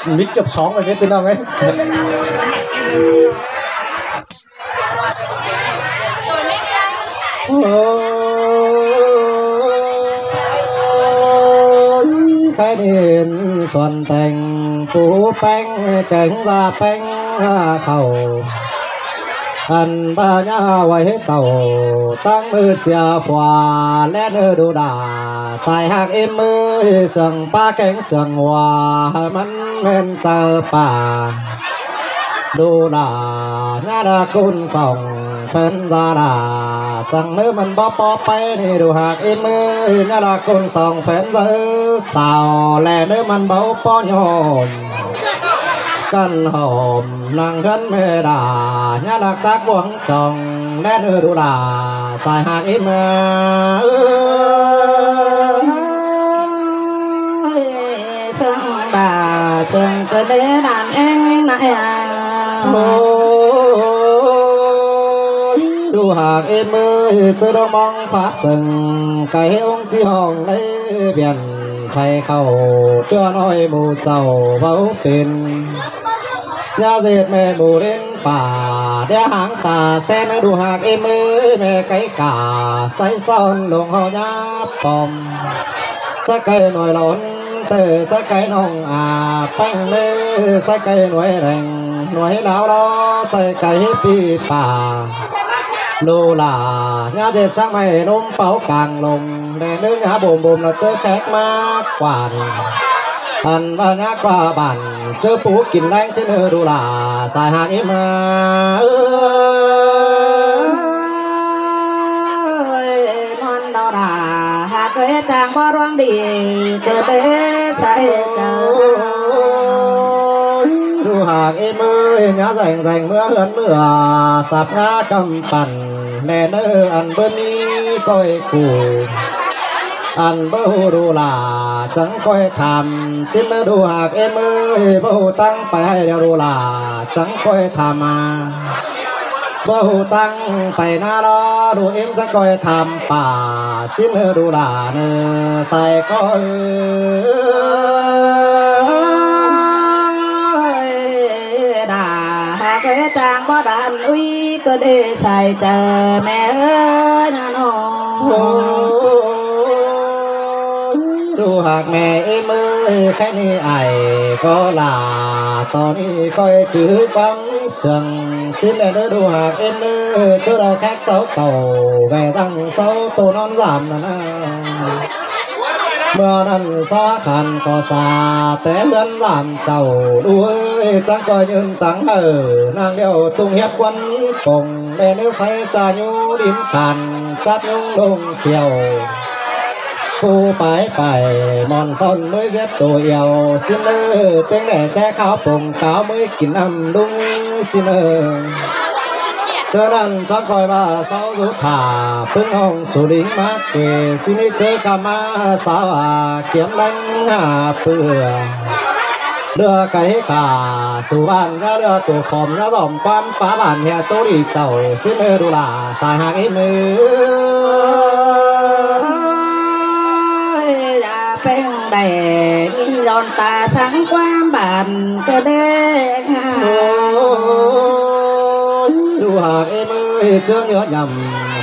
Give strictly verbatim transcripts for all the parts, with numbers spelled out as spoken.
Mít chập sóng rồi biết thế nào ấy. Ôi, cái đèn xuân thành phú bánh, cánh da bánh, à, khẩu. Ăn ba nhá hoài hết tàu, tăng mưa xìa phòa, lét ư đu đà, sai hạc im mưa, sương pa cánh sương hùa, hơi mắn men sơ pa. Đu đà, nhá đà cun sòng, phén ra đà, sương nứ măn bó bó pé ni đu hạc im mưa, nhá đà cun sòng, phén ra sao, lẹ nứ măn bó bó nhôm. Căn hòm năng gắn mê đà, nhá đà tác quảng trọng, lét ư đu đà, sai hạc im mưa. Sương đà, sương cơ đế đàn eng nại à. Ôi, đu hạc im mưa, chớ đo mong phát sương, cái ông chi hồng đây biển phải khẩu, tưa nói mù chầu báu pên. Nhá dệt mẹ mù đến pả, đĩa háng ta sen đu hạc im mưa, mẹ cái cả, say son lùng hò nhá pom. Sa cây nổi lộn, tê sa cây nông à, panh lê, sa cây nổi rèn, nổi láo đó, sa cây pi pả. Lù là, nhá dệt sáng mày nôm páu cảng lùng, để đứa nhá bùm bùm là chớ khét mát quản. Ăn ba nhá qua bản, chớ phú kín leng xin hư đu là, sai hạt im à. Ơi, non đo đà, hạt quê chàng bó ruang đi, cơ đế sai chàng. Đu hạc im ơi, nhá rèn rèn mưa hớn mưa, sạp ngá căm pẳn, lẹ nơ ăn bơ mi coi củ. Ăn bơ hù đu là, chắng coi tham, xin nơ đu hạc im ơi, bơ hù tăng phải hay đeo đu là, chắng coi tham à. Bơ hù tăng phải na lo, đu im chắng coi tham pả, xin nơ đu là nơ, sai coi. Đà, hạc quê chàng bó đàn ui, cơ đế sai chàng mẹ ơi nà nô. Ôi, đu hạc mẹ im ơi, khẽ ni ai có là, tỏ ni coi chữ quắm sương, xin lẹ đu hạc im ơi, chớ đo khác sáu tàu, về răng sáu tô non giảm nà nà. Mưa năn xóa khăn có xa, té mướn làm chầu đuôi, chắc coi nhơn tăng hở, năng điệu tung hiếp quân pồng, đen ư pháy cha nhu đín khăn, chát nhung lông phiêu. Phu pái pái, mòn son mới giết tổ yêu, xin ư, tiếng đẻ che kháo pồng, cáo mới kín năm đúng, xin ư. Chớ năn chắc coi ba sáu rút thả, pưng hồng số lính mát quê, xin đi chớ cà ma sao à, kiếm đánh hà pưa. Lưa cái khả, số bàn nhá lưa tổ phòm nhá dòng quán phá bàn hè tô đi chầu, xin ư đu là, sai hàng im ư. Ôi, dạ, peng đẻ, nhìn giòn ta sáng quán bàn, cơ đen. Ôi, đu hạc im ơi, chớ nhớ nhầm,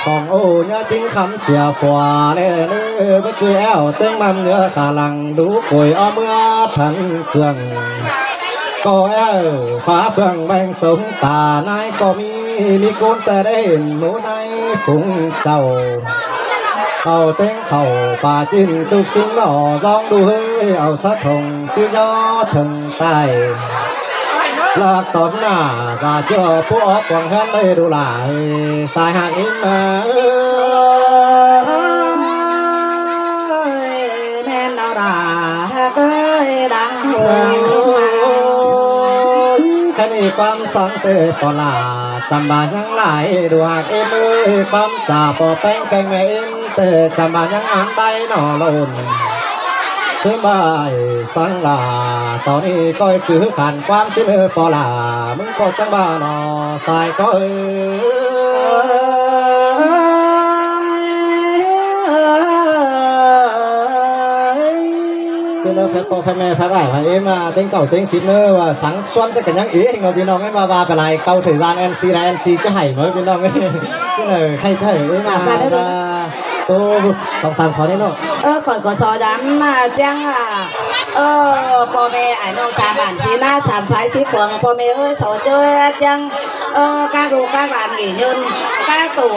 phòng ô nhá chính khắm xìa phòa lê lê, bất chư eo têng măm nhớ khả lăng, đu cùi o mưa thần cường. Có eo phá phương bang sống ta nái có mi, mi côn tê đê hên mũ nái phúng chầu. Âu têng khẩu pà chín tuk sinh lỏ dòng đu hơi, âu sát hồng chi nhó thần tài. Lak tóm nả, giả chùa pú óp quảng hán đây đu lả hơi, sai hạt im mà. Ơi, men đau đà, hạt ơi, đang sương mà. Khăn y quam sáng tê pò lả, chăm bà nhắn lại đu hạt im ơi, quam chả pò peng canh mẹ im. Tê chăm bà nhắn án bay nọ lộn. Sớm bài sáng là tỏ đi coi chữ khán quán xin ư pò là mưng có chăng bà nọ sai coi. Phép ꞌpo phép ꞌme phép ải ꞌva ꞌếm ꞌtếng cảu ꞌtếng síp ꞌnớ ꞌva sắng ꞌsuôn té ꞌcọ ꞌnhắng ế ꞌnị ꞌpi ꞌnọng ꞌnị ꞌva ꞌva pay lai cáu thời gian ăn si là ăn si ꞌchớ hảy ꞌmớ ꞌpi ꞌnọng ꞌnị. ꞌChớ ꞌnị khay ꞌchớ ꞌnị ꞌva ꞌva tô song sam khót ꞌnị ꞌnớ. Ơ, khỏi ꞌcọ so dăm ꞌmá ꞌchắng ꞌva, ơ, ꞌpo ꞌme ải ꞌnọng sam bản sí ꞌná sam phái sí phuông ꞌpo ꞌme ơi, so ꞌchớ ꞌchắng, ơ, các ꞌlụk các bản nghỉ nhơn, các tổ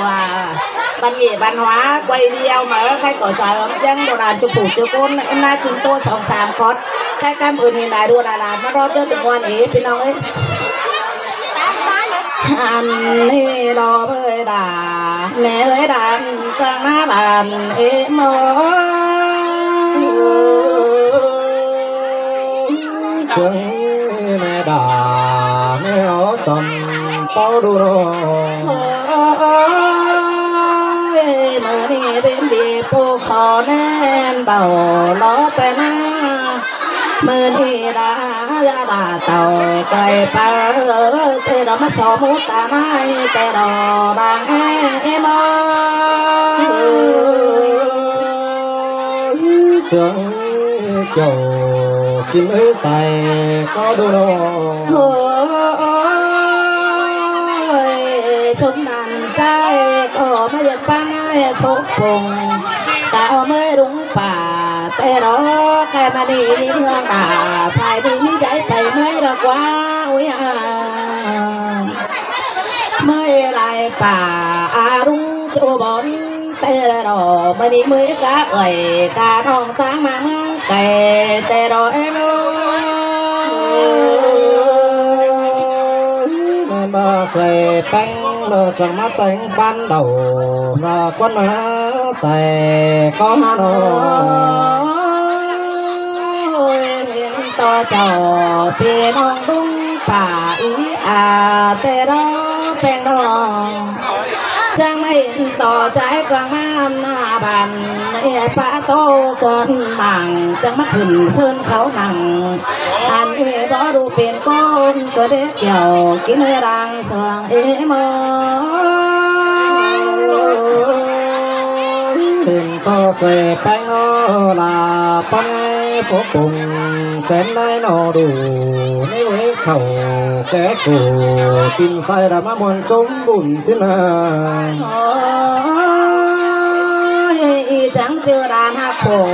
bản nghỉ văn hóa quay video ꞌmá khay ꞌcọ choi ꞌhôm ꞌchắng ꞌlụk lản ꞌchu phủ ꞌchu ꞌcốn ꞌnị ꞌnớ, chúng tôi song sam khót. Khay ꞌcắm ơn ꞌnị lai ꞌlụk lai lản ꞌmá ꞌló ꞌchớ ꞌtố ꞌmuôn ế ꞌpi ꞌnọng ꞌnị. Ăn ꞌnị lo ꞌmơi đa, ꞌme ơi đan ꞌcáng ꞌná bản ế ꞌmá. Sương ꞌme đa, ꞌme ók chăm ꞌpáu đu ꞌnớ. Ôi, ꞌmá ꞌnị bên đi ꞌpộ khó ꞌnén báu lo té ꞌnớ. ꞌMự ꞌnị đa, đa, đa tảu cai pá, té đo ꞌmá so mú ta ꞌnái, té đo đang ê, ê ꞌmá. Sương kiẻo kin ới sai có đu ꞌnớ. Ôi, sum đàn trai có ꞌmá ꞌdệt ꞌpáng ái phúc phùng, ta ꞌmới đúng pả té đo khay ꞌmá ꞌnị ꞌnị ꞌmướng đa, phải ꞌnị ꞌnị đảy pay ꞌmới đa ꞌquá, ui a. ꞌMới lai pả a rung ꞌchu bón té đo, ꞌmá ꞌnị ꞌmới cá ơi cá ꞌnọng ꞌtáng ꞌmá ꞌmướng cai té đo ê ꞌmá. ꞌMá khay ꞌpéng ꞌnớ chắng ꞌmá téng ban đầu là ꞌquán ꞌmá sai có ꞌmá ꞌnớ. Ôi, hên ꞌto chảu ꞌpi ꞌnọng đúng pả í a té đo ꞌpéng đo. Chắng ꞌmá hên ꞌto chảu ꞌquáng ꞌmá ꞌnạ bản, ê pá tô cơn mảng chắng ꞌmá khửn sơn kháo nẳng. Ăn ê bó đu pên ꞌcốn ꞌcọ đé kiẻo kin ơi đang sương ê ꞌmá. Hên ꞌto khuê ꞌpéng ꞌnớ là ꞌpắn ái phúc phùng chén ꞌnái ꞌnọ đủ ꞌnị ꞌvới khảu ké củ pin sai đa ꞌmá ꞌmuôn chốm bủn ꞌsịn a. Ôi, chắng ꞌchư đàn hạc khổ,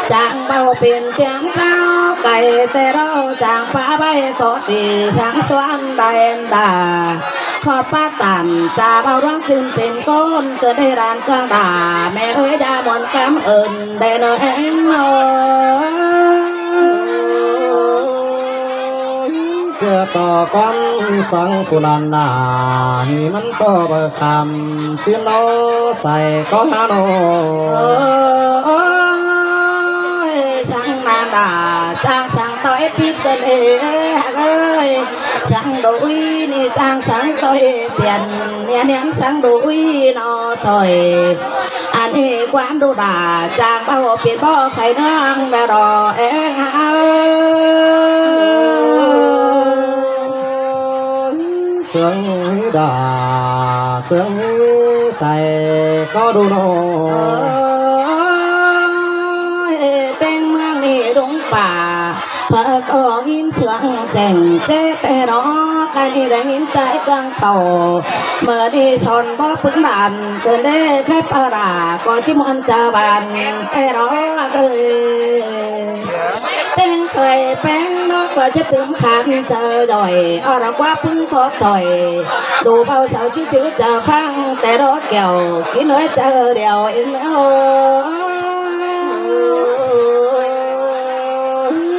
chắng báu pên tiếng kháo cai té đo, chắng pá ꞌvạy khó đi sáng ꞌsuán đèn đà. Khót pá tản cha báu ꞌluống ꞌchưn pên ꞌcốn, ꞌcứn đé đàn ꞌcương đà, ꞌme ơi đa ꞌmuôn cám ơn đé ꞌnớ ꞌén ꞌnớ. Sia ꞌto ꞌquám sáng phủ lan nả, ꞌnị ꞌmắn ꞌto báu khảm ꞌsịn ꞌnớ sai có ꞌmá ꞌnớ. Ôi, sáng nả đà, chắng sáng ꞌtoi pít ꞌcơn ê hák ơi. Sáng đu ꞌnị chắng sáng ꞌtoi piên, ꞌnhắng ꞌnhắng sáng đu ꞌnọ thôi. Ăn ê ꞌquám đu đà, chắng báu pên báu khay ꞌnớ ꞌnăng đa đo ê hák ơi. Sương ꞌnị đà, sương ꞌnị sai có đu ꞌnớ. Ôi, ꞌtếng ꞌmướng ꞌnị đúng pả, phaư ꞌcọ ꞌnghín sương chẻng ché té đo, khay ꞌnị đảy ꞌnghín ꞌchái ꞌcương khảu. ꞌMự ꞌnị son bók ꞌpứng đàn, ꞌcứn đé khép ꞌpá đà, ꞌcọ ꞌchí ꞌmuôn chao bản té đo ꞌcơi. ꞌTếng khay ꞌpéng ꞌnớ ꞌcọ ꞌchí tứm khăn chaư doi, ók đa ꞌquá ꞌpứng khó thỏi. Đu báu sau ꞌchí chứ chaư ꞌphắng té đo kiẻo, kin ơi chaư điêu ꞌnị ꞌnớ.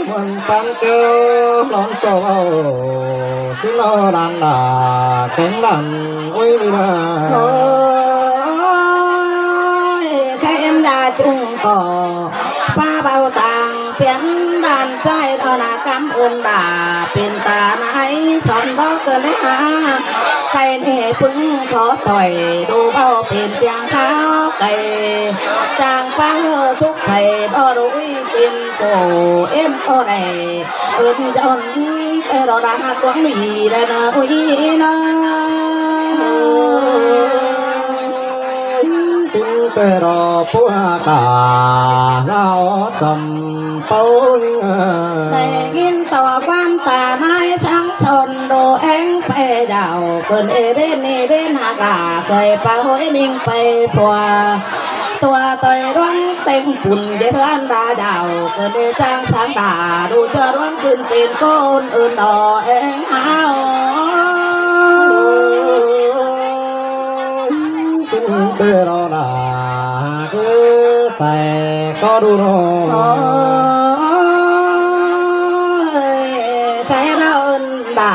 ꞌMuôn ꞌpán kéo lón tô báu, ꞌsịn ꞌnớ đàn đà, kéng đàn ui ꞌnị đà. Ôi, khay ꞌếm đa ꞌchung ꞌcọ, pá báu tang piến đàn ꞌchái đo nả cám ơn đà, pên ta nải son bók ꞌcơn đé hák. Khay ꞌnị ꞌpứng khó thỏi, đu báu pên tiếng kháo cai, chắng pá ꞌhứ thúc khay báu đu ui pên phổ ꞌếm ꞌcọ đảy. Ơn chon té đo đa hák quảng đi đa nả ui ꞌnớ. ꞌSịn té đo pú hák đà, ꞌlẹo chăm Páo ꞌnhính, ơ. Đảy ꞌnghín ꞌtọ ꞌquám ta ꞌnái sáng son đô ꞌéng pay đảo, cơn ê ꞌvến ꞌnị ꞌvến ꞌhặc lả, khơi páo ê ꞌminh pay phua. Tua ꞌtoi ꞌluống têng pun dế ꞌhướn đa đảo, cơn ê ꞌchang sáng đa, đu ꞌchọ ꞌluống ꞌchưn pên ꞌcốn ưn đo ꞌéng ao. Sính tê đo đa, cứ sai ꞌcọ đu ꞌnọ. Ôi, khay ꞌnọ ưn đa.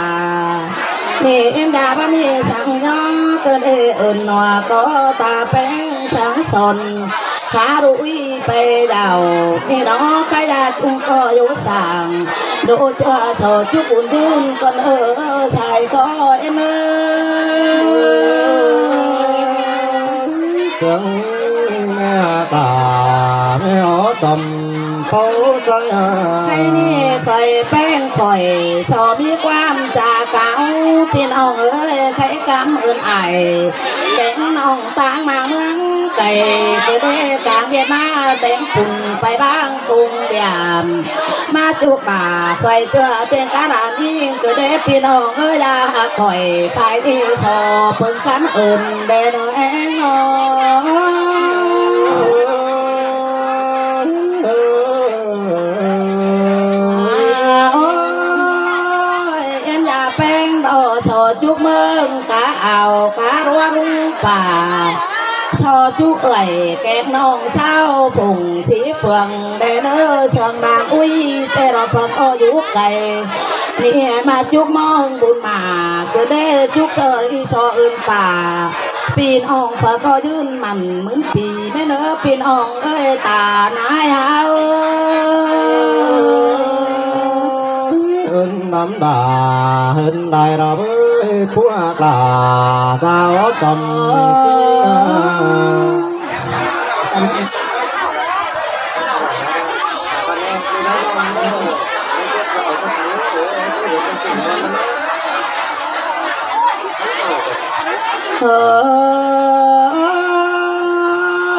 ꞌNị ꞌếm đa báu ꞌmí săng ꞌnhó, cơn ê ưn ꞌnọ ꞌcọ ta ꞌpéng sáng son. Khá đu ꞌí pay đảo, ꞌnị ꞌnọ khay đa ꞌchung ꞌcọ dú săng. Đu ꞌchọ so ꞌchú bun dưn ꞌcốn ơ sai ꞌcọ ꞌếm ơ. Sương ꞌmí ꞌmẹ ta ꞌmẹ ó chom páo ꞌchái a. Khay ꞌnị khỏi ꞌpéng khỏi so ꞌmí ꞌquám cha cáo, ꞌpi ꞌnọng ơi, khay căm ơn ải kéng ꞌnọng ꞌtáng ꞌmá ꞌmướng cay, ꞌcọ đé cang ꞌviạk ꞌná têng pun pay ꞌváng cung điểm. ꞌMá ꞌchụ ta khỏi ꞌchưa têng cá đa ꞌnhính, ꞌcọ đé ꞌpi ꞌnọng ơi, đa khỏi phải đi so pưng căm ơn đé ꞌnọ ꞌéng ꞌnọ. Ôi, ꞌếm đa ꞌpéng đo so ꞌchú ꞌmướng cá ao cá ꞌlúa ꞌlung pả. So ꞌchú ưởi kéng ꞌnọng ꞌsáo phủng sí phường đé ꞌnớ sương đan ꞌuí, ꞌtẹ đo phường ꞌcọ dú cay. ꞌNị ꞌmá ꞌchú ꞌmướng bun mả, ꞌcọ đé ꞌchú ꞌchọ đi so ưn pả. ꞌPi ꞌnọng phở ꞌcọ dưn mẳn ꞌmứn pi ꞌmé ꞌnớ ꞌpi ꞌnọng ơi ta ꞌnái hao. Ưn đăm đa, ưn đai đo bới pua cà sao chom.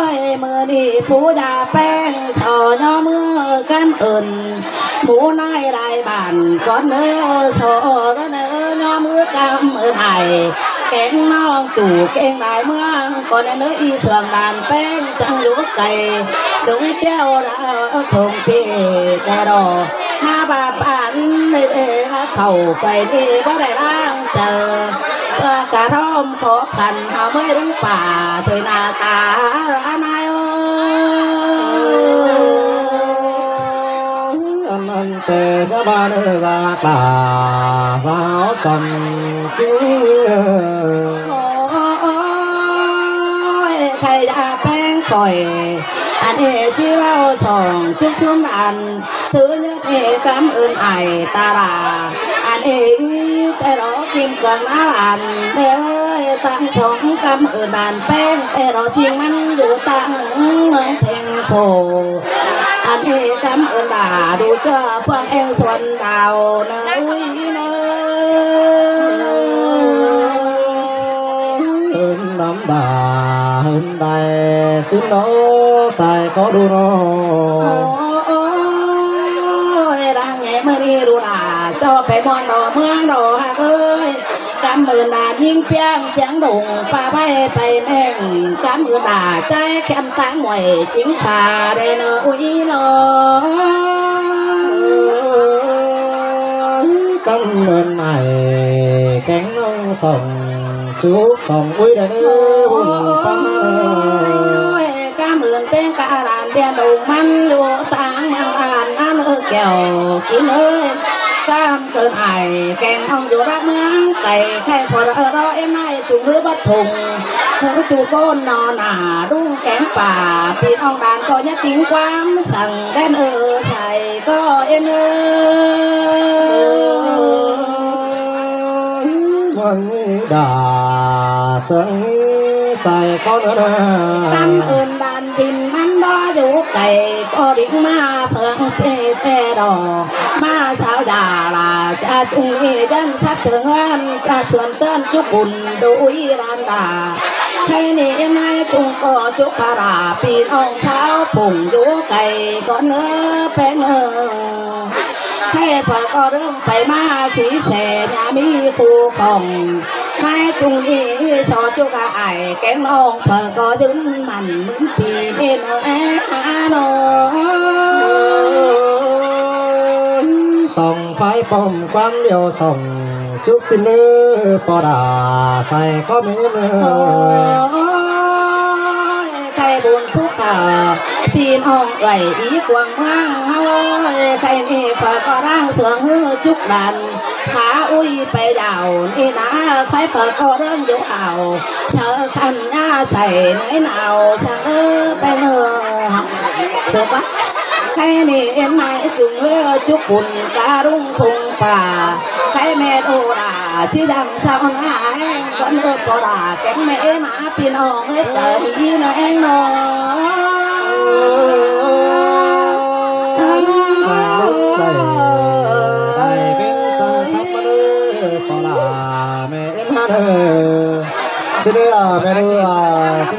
Ơi, ꞌmự ꞌnị pú đa ꞌpéng so ꞌnhó ꞌmứ căm ơn mú ꞌnái lai bản cón ơ so ꞌnớ ꞌnhó ꞌmứ căm ơn ải kéng ꞌnọng ꞌchụ kéng lai ꞌmướng cón ꞌnớ ꞌí sương đan ꞌpéng chắng dú cay đúng ꞌtiếu đa thùng pi ꞌtẹ đo. Ha ba pán ꞌnị ꞌlế ꞌva khảu khuây ꞌnị báu đảy ꞌláng chaư. ꞌPưa cá ꞌlóm khó khăn hảư ꞌmới ꞌlung pả thôi nả ta ꞌnái ơi. Ăn ăn ꞌtẹ cá ba ꞌnớ ꞌdạk ta sao chăm kính ơ. Ôi, khay đa ꞌpéng khỏi ăn ê ꞌchí ꞌvạu song ꞌchúc ꞌsúm ăn. Thứ nhất ê căm ơn ải ta đa. Ăn ê ư ꞌtẹ đo kim cương ꞌná ăn. Ê ơi, ꞌtáng song căm ơn ăn ꞌpéng ꞌtẹ đo ꞌchí ꞌmắn dú ꞌtáng ꞌmướng thành phố. Ăn ê căm ơn đa dú ꞌchọ phượng eng xuân đao ꞌnớ ꞌuí ꞌnớ. Ơn đăm đa, ơn đai sính ꞌnọ sai ꞌcọ đu ꞌnọ. Ôi, đang nhảy ꞌmự ꞌnị đu đa, ꞌchọ pay ꞌmuôn đo ꞌmướng đo ꞌhặc ơi. Căm ơn đa ꞌnhính ꞌpiăng chắng đủng, pá ꞌvạy pay ꞌmeng. Căm ơn đa ꞌchái khém ꞌtáng muối chính pha đé ꞌnớ ꞌuí ꞌnớ. Căm ơn ải kéng ꞌnọng song ꞌchúc song ꞌuí đé ꞌnớ bun pá. Ôi, căm ơn ꞌtếng cá đan biên đủng ꞌmắn dú ꞌtáng ꞌmướng đan ꞌnớ kẻo kính ơi. Căm ơn ải kéng ꞌnọng dú đắc ꞌmướng cay khay phó đo ơ đo ꞌếm ꞌnái ꞌchung ꞌhứ bát thùng. ꞌHứ ꞌchu ꞌcốn ꞌnọ nả đung kéng pả ꞌpi ꞌnọng đan ꞌcọ nhá tính ꞌquám săng đen ơ sai ꞌcọ ꞌếm ơ. Muôn ꞌnị đa sương ꞌnị sai ꞌcọ ꞌnớ đa. Căm ơn đan ꞌchim ꞌmắn đo dú cay ꞌcọ đính ꞌmá phượng ꞌpẹ ꞌtẹ đo. ꞌMá sao đa la cha ꞌchung ꞌnị dân sắt thượng ơn cha sươn ꞌtơn ꞌchúc bun đu ꞌuí đan đa. Khay ꞌnị ꞌnái ꞌchung ꞌcọ ꞌchu khả ꞌpi ꞌnọng ꞌsáo phủng dú cay cón ꞌnớ ꞌpéng ꞌnớ. Khay phả ꞌcọ ꞌlớng pay ꞌmá khí sẻ ꞌnhá ꞌmí khu khong. ꞌNái ꞌchung ꞌnị so ꞌchu khả ải kéng ꞌnọng phả ꞌcọ dưn mẳn ꞌmứn ꞌpi ꞌmí ꞌnớ é há ꞌnớ. Song phái pom ꞌquám điêu song chúc xin ꞌnớ ꞌpo đả sai có mến ꞌnớ. Ôi, khay bun phúc hả ꞌpi ꞌnọng ꞌvạy í quảng ꞌmướng ꞌháu ơi, khay ꞌnị phả ꞌcọ đang sướng ꞌhứ chúc đàn khá ui pay đảo ꞌnị ná, khay phả ꞌcọ đang dú hảo sớ khăn ꞌná sảy nới nảo săng ꞌnớ ꞌpéng ꞌnớ. Sướng ꞌquá. Khay ꞌnị ꞌnái ꞌchung ꞌchú cun cá rung phung pả. Khay ꞌmẹ đô đả ꞌchí dăng sau ꞌnhá ꞌhéng cón ꞌpo đả kéng ꞌmẹ ꞌmá ꞌpi ꞌnọng ꞌhới chả hí ꞌnớ ꞌhéng ꞌnớ. Đảy mến chăng khắp ꞌmá ꞌnớ ꞌpo đả ꞌmẹ ꞌmá ꞌnớ. Xin ꞌnớ ꞌmẹ ꞌnớ.